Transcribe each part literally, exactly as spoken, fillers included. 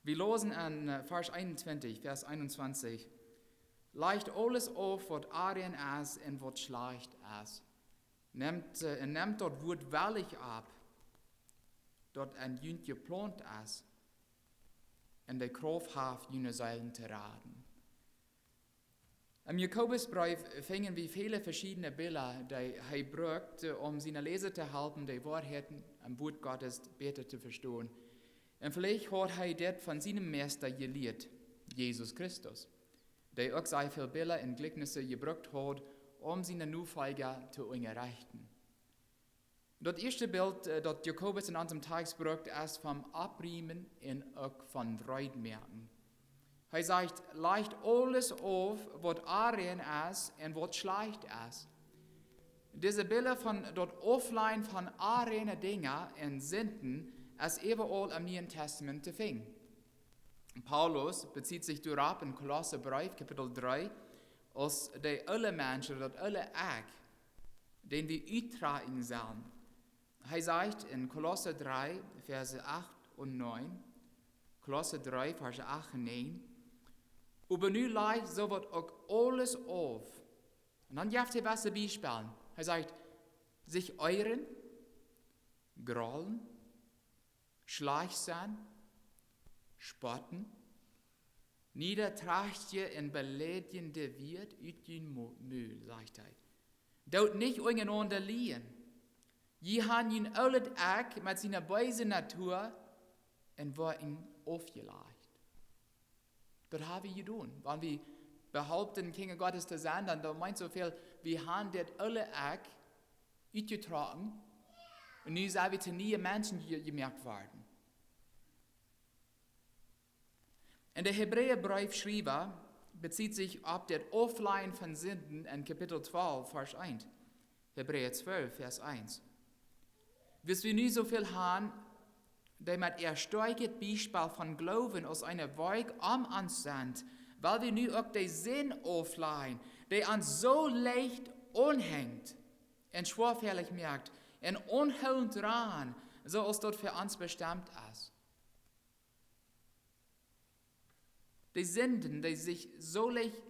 Wie läsen en, äh, Varsch eenuntwintich, Varsch eenuntwintich. Lajcht aules auf, waut onrein es un waut schlajcht es. Nemt, äh, un nemt daut Wuat wellich opp, daut en junt jeplaunt es, un de Krauft haft, june Seelen to raden. Em Jakobusbreef finjen wie väle veschiedne Bilda, dee hee brukt, äh, om siene Läsa to halpen, de Woarheit em Wuat Gottes bäta to vestonen. Un veleicht haud hee dit von sien Meista jelieet, Jesus Christus, dee uk sea väl Bilda un Jlikjnisse jebrukt haud, om siene Nofolja to unjarechten. Daut ieeschte Bilt, äh, daut Jakobus en onsem Tekjst brukt, es von oppriemen un uk von reed moaken. Hee sajcht: "Lajcht aules auf, waut onrein es un waut schlajcht es." Dise Bilda von daut Auflajen von onreine Dinja un Sinden es äwaaul em Nieen Tastament to finjen. Paulus bezieet sikj doaropp en Kolossabreef, Kapitel dree, aus de oole Mensch, daut oole Ekj, dän wie uttrakjen sellen. Hee sajcht en Kolossa dree, Varsch acht un näajen, Kolossa dree, Varsch acht un näajen: "Oba nu lajcht soo waut uk aules auf." Un dan jeft hee waut Biespels. Hee sajcht: "Sikj eeren, grollen, schlajcht sennen, spotten, niederträchtje un beleidijen Wieed ut jun Mu-, Mul", sajcht hee. "Doot nich unjarenaunda lieejen. Jie han jun oolet Ekj met siene beese Natua un woaren aufjelajcht." Daut ha wie jedonen. Wan wie behaupten, Kjinja Gottes to sennen, dan, daut meent soo väl, wie han daut oole Ekj utjetrocken un nu sent wie to niee Menschen je-, jemoakt worden. Un de Hebräabreefschriewa bezieet sikj opp daut Auflajen von Sinden en Kapitel twalf, Varsch eent. Hebräa twalf, Varsch eent. Wiels wie nu soo väl han, dee met äa stoakjet Biespel von Gloowen aus eene Wolkj om ons sent, well wie nu uk de Sind auflajen, dee ons soo leicht aunhenjt un schwoafällich moakt un aunhoolent ranen, soo aus daut fa ons bestemt es. De Sinden, dee sikj soo leicht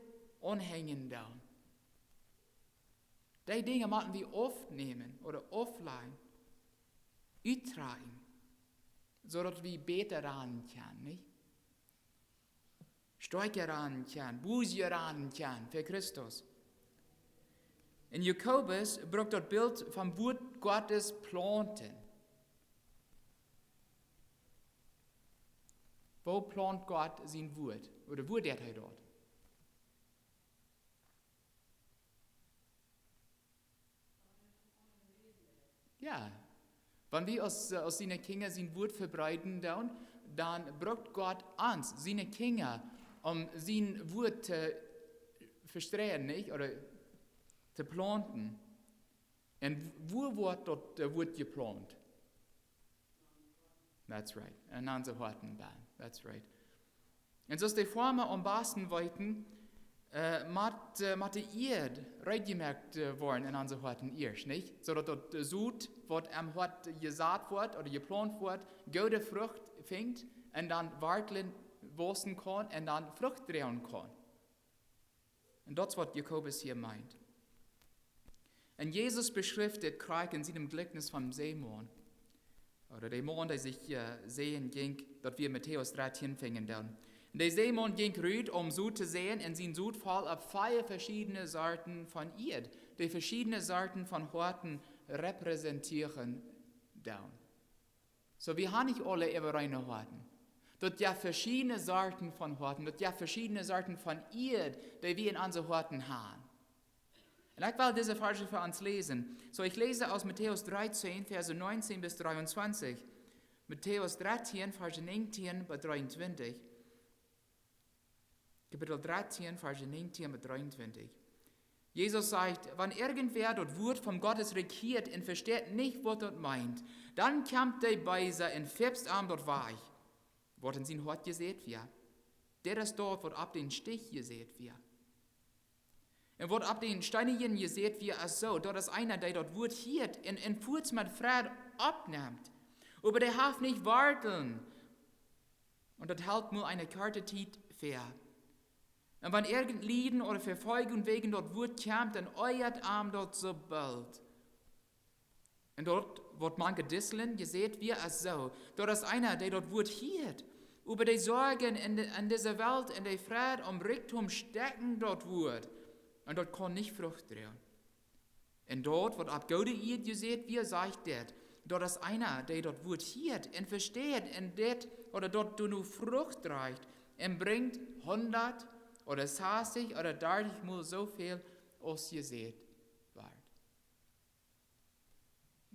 aunhenjen doonen, dee Dinja motten wie aufnämen ooda auflajen, uttrakjen, soo daut wie bäta ranen kjennen, nich? Stoakja ranen kjennen, busier ranen kjennen fa Christus. Un Jakobus brukt daut Bilt vom Wuat Gottes plaunten. Woo plaunt Gott sien Wuat? Ooda woo deit hee daut? Jo. Wan wie aus, äh, aus siene Kjinja sien Wuat vebreeden doonen, dan brukt Gott ons, siene Kjinja, om sien Wuat to vestreien, nich? Ooda to plaunten. Un wua woat daut, äh, Wuat jeplaunt? That's right. En onse Hoaten bennen. That's right. Un soo aus de Foama aum basten weeten, äh, mott, äh, mott de Ieed reed jemoakt, äh, woaren en onse Hoaten ieescht, nich? Soo daut daut, äh, Sot, waut em Hoat jesat woat ooda jeplaunt woat, goode Frucht finjt un dan Wartlen wausen kaun un dan Frucht droagen kaun. Un daut es waut Jakobus hia meent. Un Jesus beschrift dit krakjt en sienem Jlikjnis vom Seemaun. Ooda de Maun, dee sikj, äh, säen jinkj, daut wie en Matäus dartieen finjen doonen. Un de Seemaun jinkj rut, om Sot to säen, un sien Sot foll opp vea veschiedne Sorten von Ieed, dee veschiedne Sorten von Hoaten repräsentieren doonen. Soo, wie han nich aule äwareene Hoaten. Daut jeft veschiedne Sorten von Hoaten. Daut jeft veschiedne Sorten von Ieed, dee wie en onse Hoaten han. Un ekj well dise Varsch fa ons läsen. Soo, ekj läs aus Matäus dartieen, Varsch näajentieen bat dreeuntwintich. Matäus dartieen, Varsch näajentieen bat dreeuntwintich. Kapitel dartieen, Varsch näajentieen bat dreeuntwintich. Jesus sajcht: "Wan irjentwäa daut Wuat von Gottes Rikj hieet un vesteit nich, waut daut meent, dan kjemt de Beesa un fipst am daut wajch, waut en sien Hoat jeseit wia. Dit es daut, waut opp dän Stich jeseit wia. Un waut opp dän Steenijen jeseit wia, es soo, daut es eena, dee daut Wuat hieet un, un fuaz met Freid oppnemt. Oba dee haft nich Wartlen Un daut helt mau eene korte Tiet väa. Un wan irjent Lieden ooda Vefoljunk wäajen daut Wuat kjemt, dan oajat am daut soo boolt. Un daut, waut mank de Dieslen jeseit wia, es soo, daut es eena, dee daut Wuat hieet, oba de Sorjen en de, en dise Welt un de Freid aum Rikjdom stäakjen daut Wuat, un daut kaun nich Frucht droagen. Un daut, waut opp goode Ieed jeseit wia, sajcht dit, daut es eena, dee daut Wuat hieet un vesteit un dit, ooda daut doano Frucht drajcht, un brinjt hundat ooda sastich ooda dartich mol soo väl aus jeseit wort.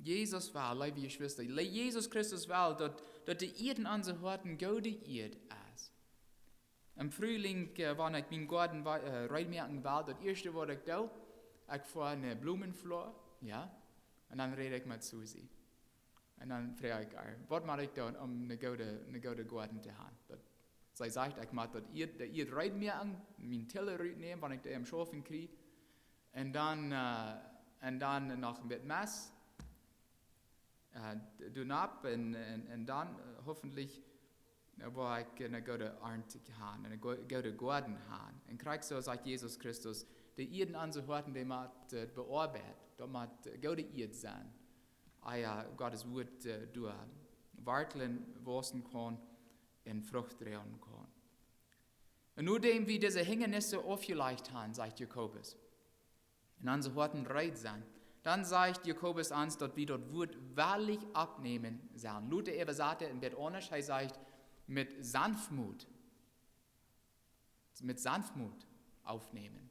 Jesus well, leewe Jeschwista, le-, Jesus Christus well, daut, daut de Ieed en onse Hoaten goode Ieed es. Em Frulinj, äh, wan ekj mienen Goaden wa-, äh, reed moaken well, daut ieeschte, waut ekj doo, ekj foa eene Blomenfloa, jo, un dan räd ekj met Susi. Un dan froag ekj äa, waut mott ekj doonen, om een gooden, een gooden Goaden to haben? Daut, see sajcht, ekj mott daut Ieed, de Ieed reed moaken, mienen Tiller rutnämen, wan ekj dee aum Schaufen kjrie. Un dan, äh, un dan noch een bät Mest, äh, d-, doonen opp un, un, un dan, äh, hoffentlich, äh, woa ekj eene goode Arnt haben, eenen go-, gooden Goaden haben. Un krakjt soo sajcht Jesus Christus, de Ieed en onse Hoaten, dee mott, äh, beoabeit, daut mott, äh, goode Ieed sennen. Ea Gott sien Wuat, äh, doa Wartlen wausen kaun un Frucht droagen kaun. Un nodäm wie dise Hindanisse aufjelajcht haben, sajcht Jakobus, un onse Hoaten reed sent, dan sajcht Jakobus ons, daut wie daut Wuat wellich oppnämen sellen. Luther äwasat et een bät aundasch, hee sajcht, met Sanftmut, met Sanftmut aufnehmen.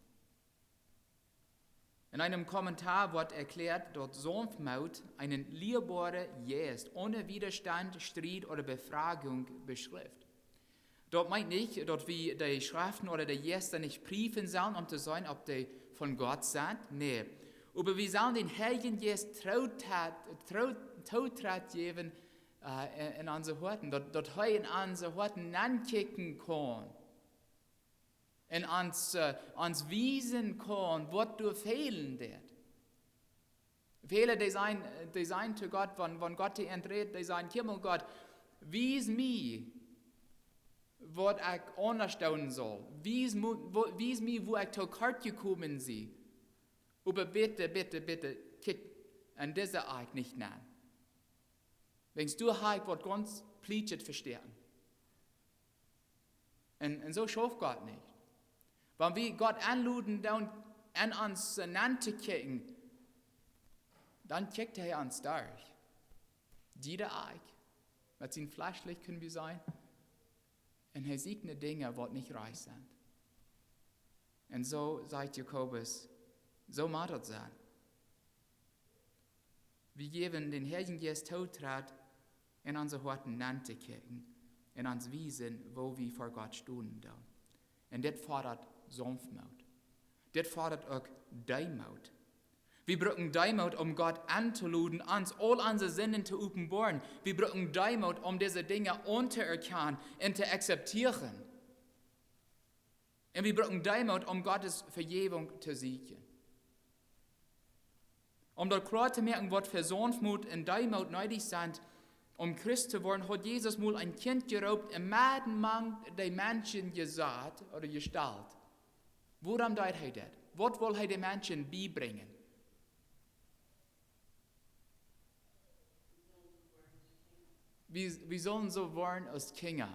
En eenem Kommentar woat erkjläat, daut Saunftmoot eenen lieebaren Jeist onen Widerstand, Striet ooda Befrajunk beschrift. Daut meent nich, daut wie de Schreften ooda de Jeista nich priefen sellen, om to seenen, auf dee von Gott sent. Nä. Oba wie sellen dän Heiljen Jeist Tootritt, Too-, Tootritt jäwen, äh, en, en onse Hoaten. Daut, daut hee en onse Hoaten nenkjikjen kaun. Un ons, äh, ons wiesen kaun, waut doa fälen deit. Väle, dee sajen, dee sajen to Gott, wan, wan Gott to an rät, dee sajen: "Kjikj mol, Gott, wies mie, waut ekj aundasch doonen saul. Wies mu-, wo-, wies mie, wua ekj to kort jekomen sie. Oba bitte, bitte, bitte, kjikj en dise Eck nich nenn. Wäajens doa hab ekj waut gaunz Plietschet vestoaken." Un, un soo schauft Gott nich. Wan wie Gott enloden doonen, en ons nentokjikjen, dan kjikjt hee ons derch. Jieda Eck, met sien Flashlight, kjenn wie sajen. Un hee sitt de Dinja, waut nich rajcht sent. Un soo sajcht Jakobus, soo mott daut sennen. Wie jäwen dän Heiljen Jeist Tootritt, en onse Hoaten nentokjikjen, en ons wiesen, wua wie ver Gott stonen doonen. Un dit fodat Saunftmoot. Dit fodat uk Deemoot. Wie brucken Deemoot, om Gott entoloden, ons aul onse Sinden to openboaren. Wie brucken Deemoot, om dise Dinja auntoerkjanen un to akzeptieren. Un wie brucken Deemoot, om Gott siene Vejäwunk to sieekjen. Om daut kloa to moaken, waut fa Saunftmoot un Deemoot needich sent, om Christ to woaren, haud Jesus mol een Kjint jeroopt un medden mank de Menschen jesat ooda jestalt. Wuarom deed hee dit? Waut wull hee de Menschen biebrinjen? Wie, wie sellen soo woaren aus Kjinja.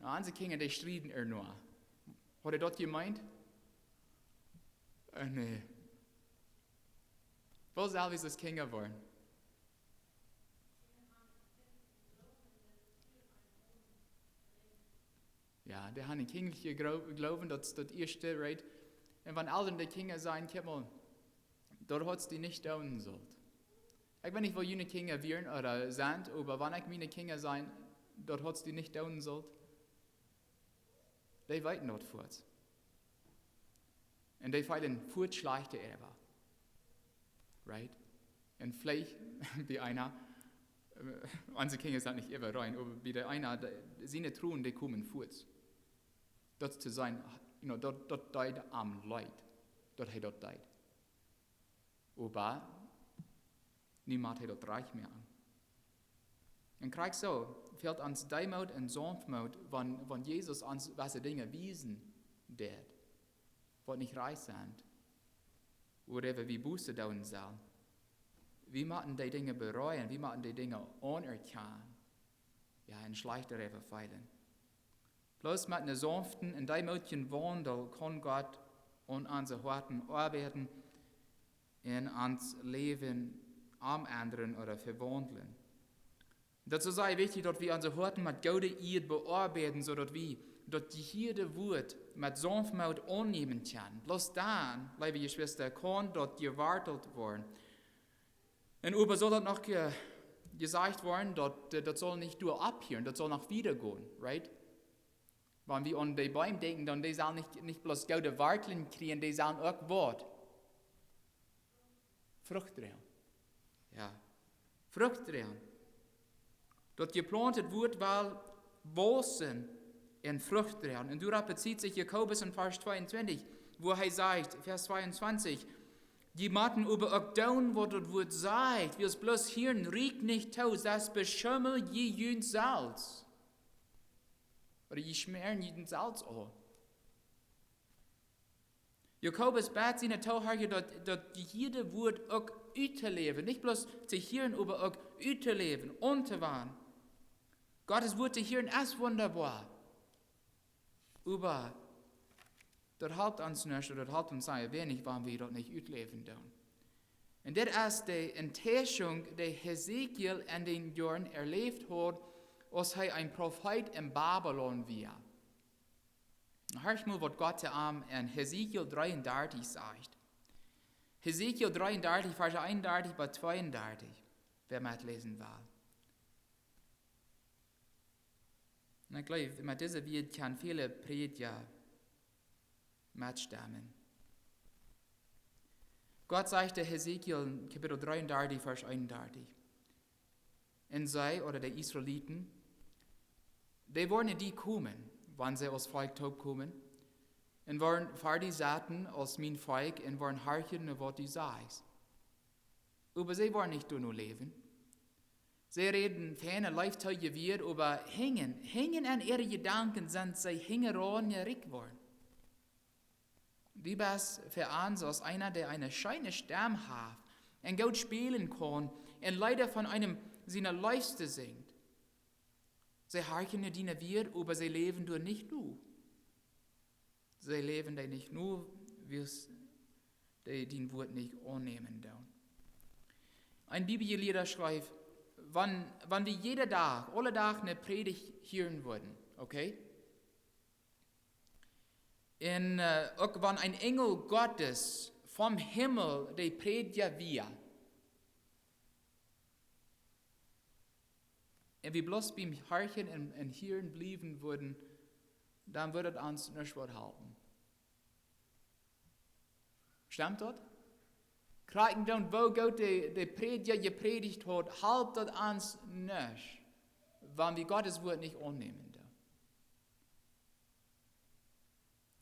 Nu, onse Kjinja, dee strieden ea noch. Haud hee daut jemeent? Äh, nä. Woo sell wie aus Kjinja woaren? Jo, dee haben een kjinjlichen Glo-, Gloowen, daut, daut ieeschte, right? Un wan Elren de Kjinja sajen: "Kjikj mol, daut haudst du nich doonen sult." Ekj weet nich, woo june Kjinja wieren ooda sent, oba wan ekj miene Kjinja saj, daut haudst du nich doonen sult, dee weeten daut fuaz. Un dee feelen fuaz schlajcht äwa. Right? Un veleicht bie eena, äh, onse Kjinja sent nich äwa rein, oba bie de eena, de, siene Tronen, dee komen fuaz. Daut to seenen, you know, daut, daut deed am leet, daut hee daut deed. Oba nu mott hee daut rajcht moaken. Un krakjt soo fält ons Deemoot un Saunftmoot, wan, wan Jesus ons wesse Dinja wiesen deit, waut nich rajcht sent, ooda wie Buße doonen sellen. Wie motten dee Dinja bereuen, wie motten dee Dinja aunerkjanen, jo, un schlajcht doaräwa feelen. Bloos met eenen saunften un deemootjen Waundel kaun Gott aun onse Hoaten oabeiden un ons Läwen omendren ooda vewaundlen. Daut es sea wichtich, daut wie onse Hoaten met goode Ieed beoabeiden, soo daut wie daut jehieede Wuat met Saunftmoot aunnämen kjennen. Bloos dan, leewe Jeschwista, kaun daut jewartelt woaren. Un oba saul daut noch je-, jesajcht woaren, daut, äh, daut saul nich doa opphieren, daut saul noch wieda gonen, right? Wan wie aun dee Beem denkjen, dan dee sellen nich, nich bloos goode Wartlen kjrieen, dee sellen uk waut? Frucht droagen. Jo. Frucht droagen. Daut jeplauntet Wuat well wausen un Frucht droagen. Un doaropp bezieet sikj Jakobus en Varsch tweeuntwintich, wua hee sajcht, Varsch tweeuntwintich: "Jie motten oba uk doonen, waut daut Wuat sajcht. Wiels bloos hieren rieekjt nich too, sest beschummelt jie junt selfst." Ooda jie schmäaren junt selfst aul. Jakobus bät siene Toohiera, daut, daut jehieede Wuat uk uttoläwen. Nich bloos to hieren, oba uk uttoläwen, auntowenjen. Gottes Wuat to hieren es wundaboa. Oba daut halpt ons nuscht, ooda daut halpt ons sea weinich, wan wie daut nich utläwen doonen. Un dit es de Enttäuschung, dee Hesekiel en dän Joaren erläft haud, aus hee een Profeet en Babylon wia. Horcht mol, waut Gott to am en Hesekiel dreeundartich sajcht. Hesekiel dreeundartich, Varsch eenundartich bat tweeundartich, wäa metläsen well. Un ekj jleew, met dise Wieed kjennen väle Prädja metstemmen. Gott sajcht to Hesekiel en Kapitel dreeundartich, Varsch eenundartich: "Un see," ooda de Israeliten, "dee woaren no die komen, wan see aus Volkj toopkomen, un woaren ver die sitten aus mien Volkj un woaren horchen no waut du sajchst. Oba see woaren nich doano läwen. See räden feine, leeftolje Wieed, oba hinjen, hinjen en äare Jedanken sent see hinjaraun no rikj woaren. Du best fa an soo aus eena, dee eene scheene Stemm haft un goot spälen kaun un Leeda von eenem siene Leefste sinjt. See horchen no diene Wieed, oba see läwen doa nich no. See läwen dee nich no, wiels dee dien Wuat nich aunnämen doonen." Een Bibeljelieeda schrift: "Wan, wan wie jieda Dach, aule Dach eene Prädicht hieren wudden, okay? Un, äh, uk wan een Enjel Gottes vom Himmel de Prädja wia, un wie bloos biem Horchen un, un Hieren bliewen wudden, dan wudd daut ons nuscht waut halpen." Stemt daut? Krakjt dan, woo goot de, de Prädja jeprädicht haud, halpt daut ons nuscht, wan wie Gottes Wuat nich aunnämen doonen.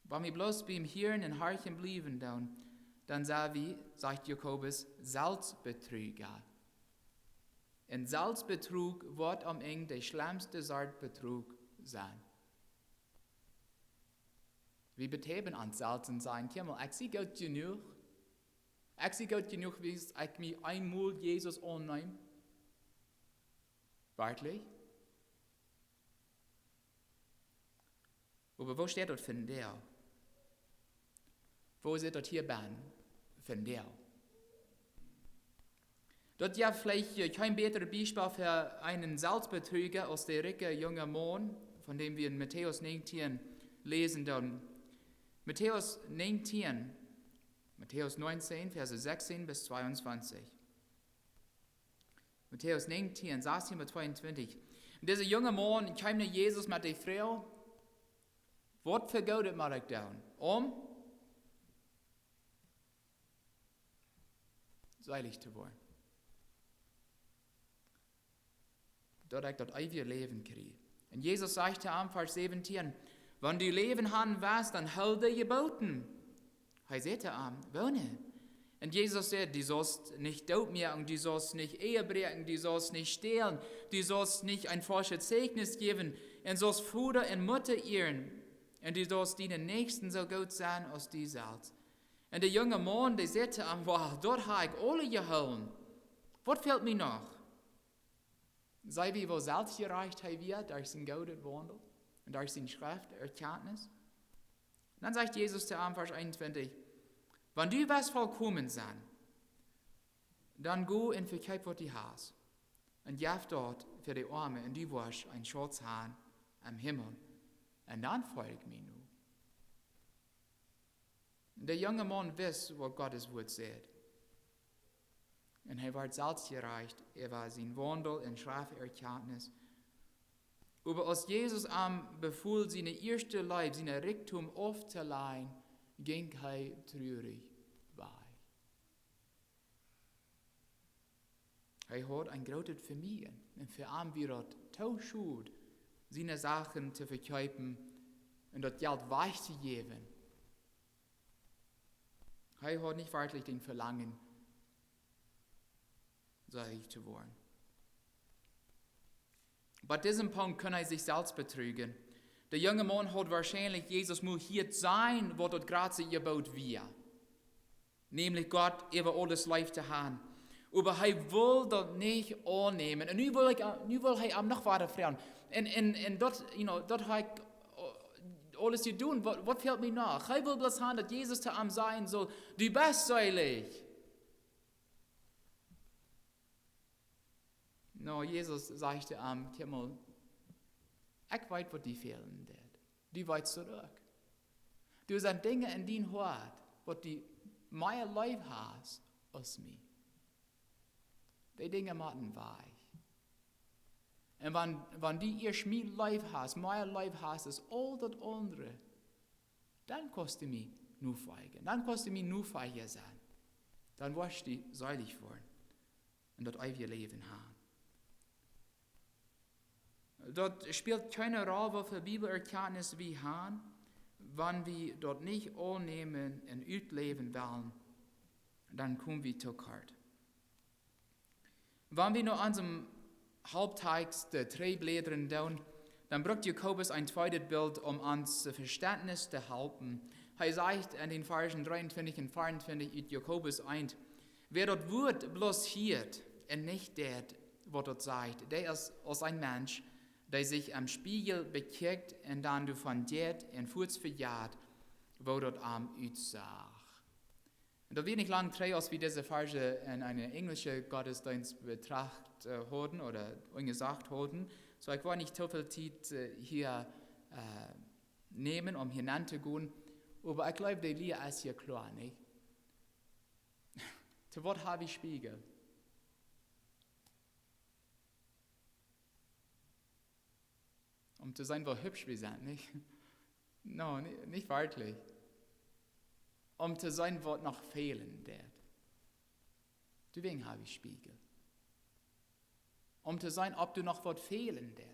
Wan wie bloos biem Hieren un Horchen bliewen doonen, dan sent wie, sajcht Jakobus, Selbstbetrüger. Un Selbstbetrug woat aum Enj de schlemmste Sort Betrug sennen. Wie betäuben ons selfst un sajen: "Kjikj mol, ekj sie goot jenuach. Ekj sie goot jenuach, wiels ekj mie eemol Jesus aunneem." Werkjlich? Oba woo steit daut vondoag? Woo sitt daut hia bie vondoag? Daut jeft veleicht, äh, kjeen bätret Biespel fa eenen Selbstbetrüger aus de rikja junge Maun, von däm wie en Matäus näajentieen läsen doonen. Matäus näajentieen, Matäus neunzehn, Verse sechzehn bis zweiundzwanzig. Matäus näajentieen, sechzehn bat tweeuntwintich. Un dise junge Maun kjeem no Jesus met de Froag: "Waut fa Goodet mott ekj doonen, om seelich to woaren, daut ekj daut eewje Läwen kjrie?" Un Jesus sajcht to am, Varsch säwentieen: "Wan du Läwen haben west, dan hool de Jeboten." Hee säd to am: "Woone?" Un Jesus säd: "Du saust nich doot moaken, du saust nich Ehe bräakjen, du saust nich stälen, du saust nich een faulschet Zeichnis jäwen, un saust Voda un Mutta ieren, un du saust dienen Näakjsten soo goot sennen aus die selfst." Un de junge Maun, dee säd to am: "Woa, daut hab ekj aules jehoolen. Waut fält mie noch?" Seenen wie, woo selfstjerajcht hee wia derch sien goodet Waundel un derch siene Schrefterkjantnis? Dan sajcht Jesus to am, Varsch eenuntwintich: "Wan du west volkomen sennen, dan go un vekjeep waut du hast un jeff daut fa de Oame, un du woascht een Schauz haben em Himmel. Un dan folj mie no." De junge Maun wist, waut Gottes Wort sajcht. Un hee wort selfstjerajcht äwa sienen Waundel un Schrefterkjantnis. Oba aus Jesus am befool, siene ieeschte Leew, sienen Rikjdom auftoläajen, jinkj hee trurich wajch. Hee haud een grootet Vemieejen. Un fa am wia daut too schod, siene Sachen to vekjeepen un daut Jelt wajchtojäwen. Hee haud nich werkjlich daut Velangen, seelich to woaren. Bie disem Punkt kunn hee sikj selfst betrügen. De junge Maun haud woarschienlich Jesus mol hieet sajen, waut daut jratste Jeboot wia, nämlich Gott äwa aules leef to haben. Oba hee wull daut nich aunnämen. Un nu wull ekj, nu wull hee am noch wieda froagen. Un, un, un daut, you know, daut hab ekj, oh, aules jedonen. Waut, waut fält mie noch? Hee wull bloos haben, daut Jesus to am sajen sull: "Du best seelich." No, Jesus säd to am: "Kjikj mol, ekj weet, waut die fälen deit. Du weetst daut uk. Doa sent Dinja en dien Hoat, waut du mea leef hast aus mie. Dee Dinja motten wajch. Un wan, wan du ieescht mie leef hast, mea leef hast aus aul daut aundre, dan kaust du mie nofoljen. Dan kaust du mien Nofolja sennen. Dan woascht du seelich woaren un daut eewje Läwen haben." Daut spält kjeene Roll, waut fa Bibelerkjantnis wie haben, wan wie daut nich aunnämen un utläwen wellen, dan kom wie to kort. Wan wie no onsem Haupttext, äh, trigjblädren doonen, dan brukt Jakobus een tweedet Bilt, om ons daut Vestentnis to halpen. Hee sajcht en dän Varschen dreeuntwintich un veeauntwintich ut Jakobus eent: "Wäa daut Wort bloos hieet un nich deit, waut daut sajcht, dee es aus een Mensch, dee sikj em Spieejel bekjikjt un dan doavon jeit un fuaz vejat, woo daut am utsach." Un daut wia nich lang trigj, aus wie dise Varschen en eenen enjlischen Gottesdienst betracht, äh, hauden ooda aunjesajcht hauden. Soo, ekj woa nich too väl Tiet, äh, hia, äh, nämen, om hia auntogonen. Oba ekj jleew, de Lia es hia kloa, nich? To waut hab wie Spieejel? Om to seenen, woo hübsch wie sent, nich? No, ni-, nich werkjlich. Om to seenen, waut noch fälen deit. Doawäajen hab wie Spieejel. Om to seenen, auf doa noch waut fälen deit.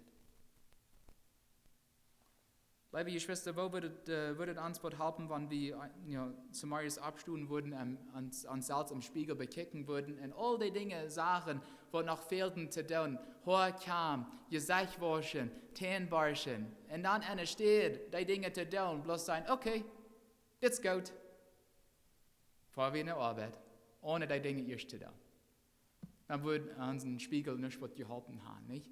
Leewe Jeschwista, woo wudd et, äh, wudd et ons waut halpen, wan wie, äh, jo, zemorjes oppstonen wudden un ons, ons selfst em Spieejel bekjikjen wudden un aul dee Dinja sagen, waut noch fälen to doonen? Hoa kjamen, Jesecht wauschen, Täne borschen. Un dan enne Städ dee Dinja to doonen, bloos sajen: "Okay, dit es goot." Foa wie no Oabeit, onen dee Dinja ieescht to doonen. Dan wudd onsen Spieejel nich waut jeholpen haben, nich?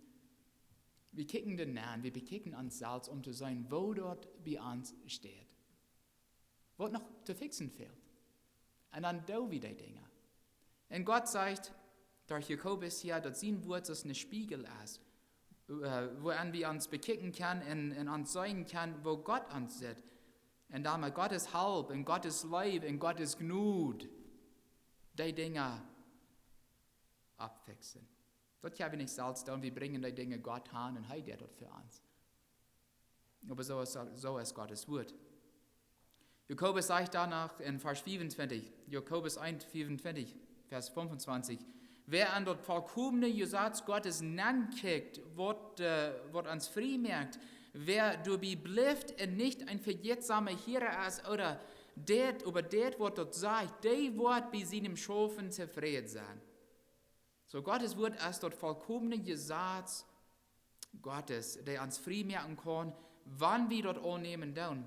Wie kjikjen doa nenn, wie bekjikjen ons selfst, om to seenen, woo daut bie ons steit, waut noch to fixen fält. Un dan doo wie dee Dinja. Un Gott sajcht derch Jakobus hia, daut sien Wort aus een Spieejel es, äh, wua wie ons bekjikjen kjennen un, un ons seenen kjennen, woo Gott ons sitt. Un dan met Gottes Help un Gottes Leew un Gottes Jnod dee Dinja oppfixen. Daut kjenn wie nich selfst doonen, wie brinjen dee Dinja Gott aun un hee deit daut fa ons. Oba soo es, soo es Gottes Wort. Jakobus sajcht doano en Varsch fiefuntwintich, Jakobus eent, fiefuntwintich, Varsch fiefuntwintich: "Wäa aun daut volkomne Jesaz Gottes nenkjikjt, waut, äh, waut ons frie moakt, wäa doabie blift un nich een vejätsamen Hierer es ooda Dit, oba dit, waut daut sajcht, dee woat bie sienem Schaufen tofräd sennen. Soo, Gott sien Wort es daut volkomne Jesaz Gottes, dee ons frie moaken kaun, wan wie daut aunnämen doonen.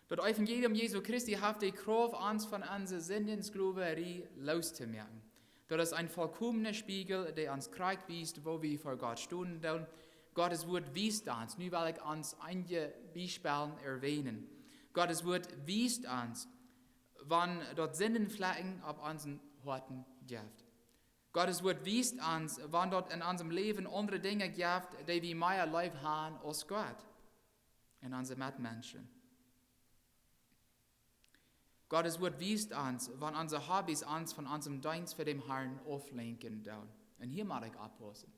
Daut Evangelium Jesu Christi haft de Krauft, ons von onse Sindensklowarie loostomoaken. Daut es een volkomna Spieejel, dee ons krakjt wiest, woo wie ver Gott stonen doonen. Gott sien Wort wiest ons, nu well ekj ons eenje Biespels erwähnen. Gott sien Wort wiest ons, wan daut Sindenflakjen opp onse Hoaten jeft. Gott sien Wort wiest ons, wan daut en onsem Läwen aundre Dinja jeft, dee wie mea leef haben aus Gott un onse Metmenschen. Gott sien Wort wiest ons, wan onse Hobbys ons von onsem Deenst fa dän Harn auflenkjen doonen. Un hia mott ekj oppaussen.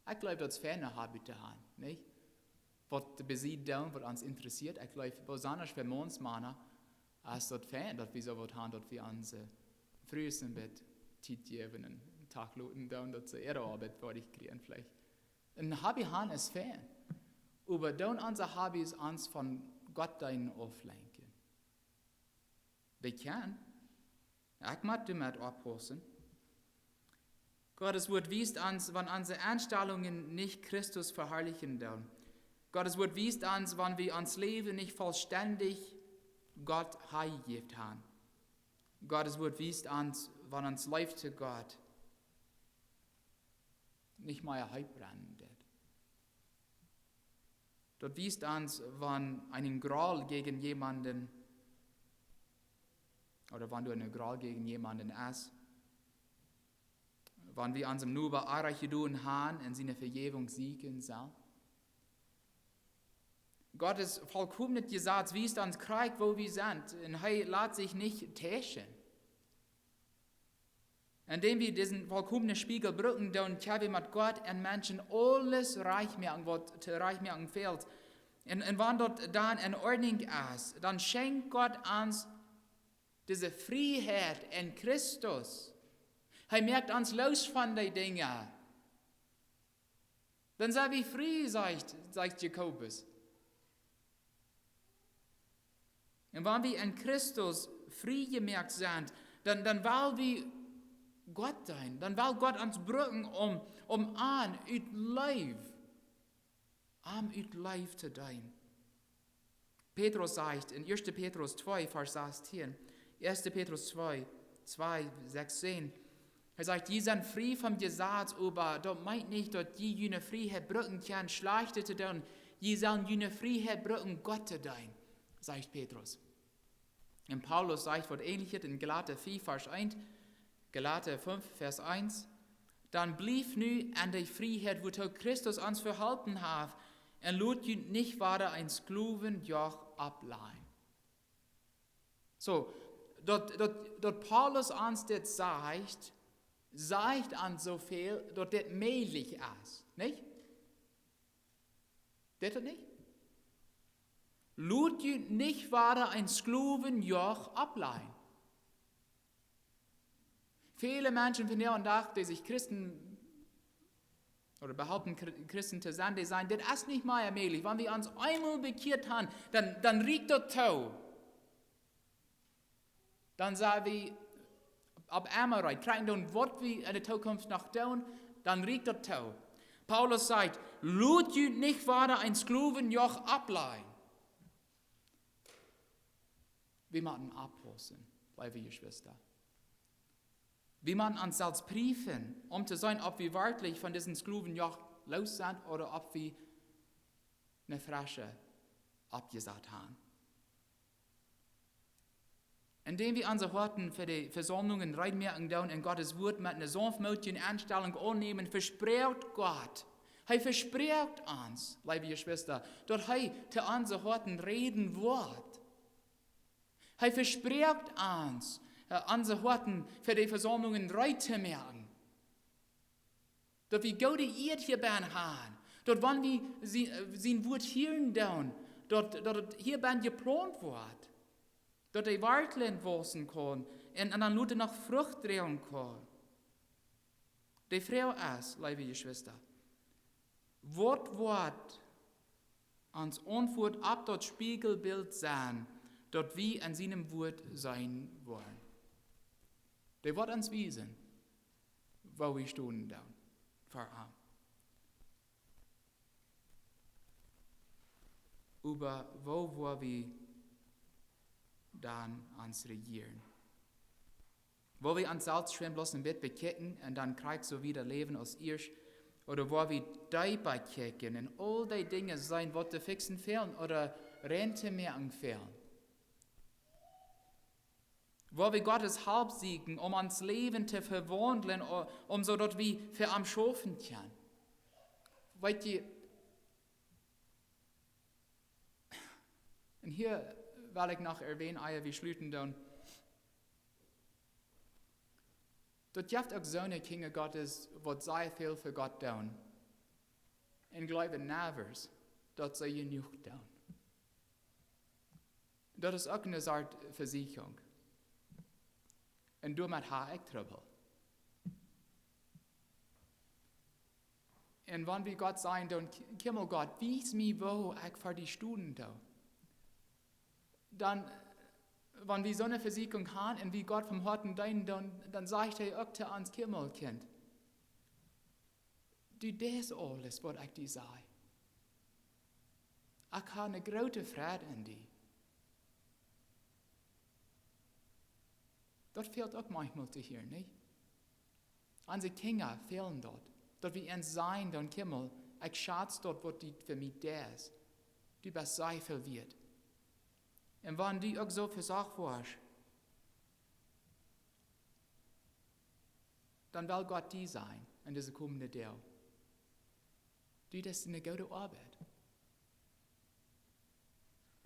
Ekj jleew, daut es fein, een Hobby to haben, nich? Waut de Besied doonen, waut ons interessieet. Ekj jleew, besonda fa Maunsmana, es daut fein, daut wie soo waut haben, daut wie onse Frues een bät Tiet jäwen un Tag loten doonen, daut see äare Oabeit foadich kjrieen veleicht. Een Hobby haben es fein. Oba doonen onse Hobbys ons von Gott deenen auflenkjen? Dee kjennen. Ekj mott doamet oppaussen. Gott sien Wort wiest ons, wan onse Enstalungen nich Christus veharlichen doonen. Gott sien Wort wiest ons, wan wie ons Läwen nich vollstendich Gott hanjejäft haben. Gott sien Wort wiest ons, wan ons Leew to Gott nich mea heet brennen deit. Daut wiest ons, wan een Groll jäajen jemaunden, ooda wan doa een Groll jäajen jemaunden es, wan wie onsem Noba Orrajcht jedonen haben un siene Vejäwunk sieekjen sellen. Gott sien volkomnet Jesaz wiest ons krakjt, woo wie sent, un hee lat sikj nich täuschen. Endäm wie disen volkomnen Spieejel brucken, dan kjenn wie met Gott un Menschen aules rajcht moaken, waut to rajcht moaken fält. Un, un wan daut dan en Ordnunk es, dan schenkjt Gott ons dise Frieheit en Christus. Hee moakt ons loos von dee Dinja. Dan sent wie frie, sajcht, sajcht Jakobus. Un wan wie en Christus frie jemoakt sent, dan, dan well wie Gott deenen. Dan well Gott ons brucken, om, om am ut Leew, am ut Leew to deenen. Petrus sajcht en ieeschte Petrus twee, Varsch sastieen, ieeschte Petrus twee, twee, sastieen, hee sajcht: "Jie sent frie vom Jesaz, oba daut meent nich, daut jie june Frieheit brucken kjennen, Schlajchtet to doonen. Jie sellen june Frieheit brucken, Gott to deenen", sajcht Petrus. Un Paulus sajcht waut Änjeljet en Galata fief, Varsch eent. Galata fief, Varsch eent: "Dan blieft nu aun de Frieheit, wuatoo Christus ons veholpen haft, un lot junt nich wada een Sklowenjoch oppläajen." Soo, daut, daut, daut Paulus ons dit sajcht, sajcht ons soo väl, daut dit mäajlich es, nich? Deit daut nich? "Lot junt nich wada een Sklowenjoch oppläajen." Väle Menschen vondoag dän Dach, dee sikj Christen, ooda behaupten Chri-, Christen to sennen, dee sajen: "Dit es nich mea mäajlich. Wan wie ons eemol bekjieet haben, dan, dan rieekjt daut too. Dan sent wie opp emma reed. Kjrieen dan, waut wie en de Tookunft noch doonen, dan rieekjt daut too." Paulus sajcht: "Lot junt nich wada een Sklowenjoch oppläajen." Wie motten oppaussen, leewe Jeschwista. Wie motten ons selfst priefen, om to seenen, auf wie werkjlich von disen Sklowenjoch loos sent ooda auf wie een frescha oppjesat haben. Endäm wie onse Hoaten fa de Vesaumlungen reed moaken doonen un Gott sien Wort met eene saunftmootje Enstalunk aunnämen, vesprakjt Gott, hee vesprakjt ons, leewe Jeschwista, daut hee to onse Hoaten räden woat. Hee vesprakjt ons, äh, onse Hoaten fa de Vesaumlungen reed to moaken. Daut wie goode Ieed hia bennen haben. Daut wan wie sien, äh, sien Wort hieren doonen, daut, daut et hia bennen jeplaunt woat. Daut de Wartlen wausen kaun un, un dan lota noch Frucht droagen kaun. De Froag es, leewe Jeschwista, waut woat ons Auntwuat opp daut Spiejelbilt sennen, daut wie en sienem Wuat seenen woaren. Dee woat ons wiesen, woo wie stonen doonen ver am. Oba woo woa wie dan ons rejieren? Woa wie ons selfst schwind bloos een bät bekjikjen un dan krakjt soo wieda läwen aus ieescht? Ooda woa wie deepa kjikjen un aul dee Dinja seenen, waut to fiksen fälen ooda rein to moaken fälen? Woa wie Gottes Help sieekjen, om ons Läwen to vewaundlen, o-, om soo daut wie fa am schaufen kjennen? Weet jie, un hia well ekj noch erwänen, ea wie schluten doonen, daut jeft uk soone Kjinja Gottes, waut sea väl fa Gott doonen un jleewen nevers, daut see jenuach doonen. Daut es uk eene Sort Vesieekjunk. Un doamet ha ekj Trubbel. Un wan wie Gott sajen doonen, Kj-, Kjemel Gott, wies mie, woo ekj fa die stonen doo, dan, wan wie soone Vesieekjunk han un wie Gott vom Hoaten deenen doonen, dan sajcht hee uk to ons: Kjemel, Kjint, du deist aules, waut ekj die saj. Ekj ha eene groote Freid en die. Daut fält uk maunchmol to hieren, nich? Onse Kjinja fälen daut, daut wie an sajen doonen: Kjemel, ekj schaz daut, waut du fa mie deist. Du best sea väl wieet. Un wan du uk soo vesocht woascht, dan well Gott die sajen en dise komende Doag: Du deist eene goode Oabeit.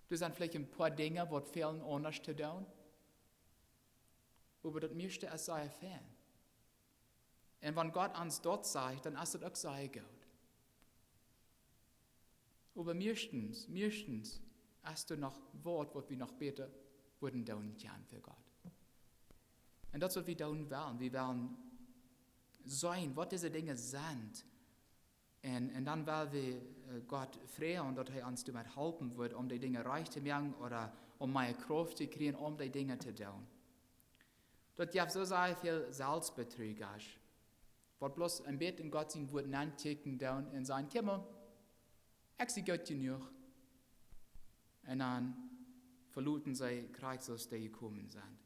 Doa sent veleicht een poa Dinja, waut fälen aundasch to doonen, oba daut mieeschte es sea fein. Un wan Gott ons daut sajcht, dan es daut uk sea goot. Oba mieeschtens, mieeschtens es doa noch waut, waut wie noch bäta wudden doonen kjennen fa Gott. Un daut es, waut wie doonen wellen. Wie wellen seenen, waut dise Dinja sent. Un, un dan well wie, äh, Gott froagen, daut hee ons doamet halpen woat, om dee Dinja rajcht to moaken ooda om mea Krauft to kjrieen, om dee Dinja to doonen. Daut jeft soo sea väl Selfstbedriegasch, waut bloos een bät en Gott sien Wuat nenkjikjen doonen un sajen: Kjemel, ekj sie goot jenuach. Un dan veloten see krakjt soo aus dee jekomen sent.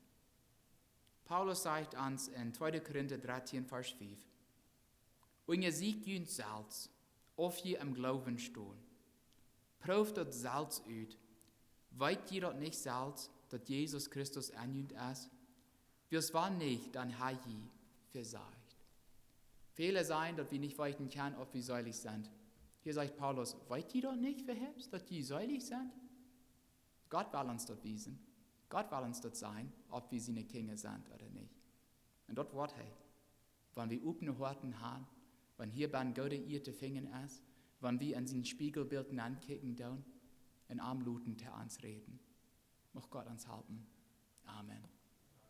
Paulus sajcht ons en tweede Korinta dartieen, Varsch fief: Unjasieekjt junt selfst, auf jie em Gloowen stonen. Proowt daut selfst ut. Weet jie daut nich selfst, daut Jesus Christus en junt es? Wiels wan nich, dan ha jie vesajcht. Väle sajen, daut wie nich weeten kjennen, auf wie seelich sent. Hia sajcht Paulus: Weet jie daut nich, veheeps, daut jie seelich sent? Gott well ons daut wiesen. Gott well ons daut sajen, auf wie siene Kjinja sent ooda nich. Un daut woat hee, wan wie opne Hoaten han, wan hia bennen goode Ieed to finjen es, wan wie en sien Spiegelbilt nenkjikjen doonen un am loten to ons räden. Mucht Gott ons halpen. Amen.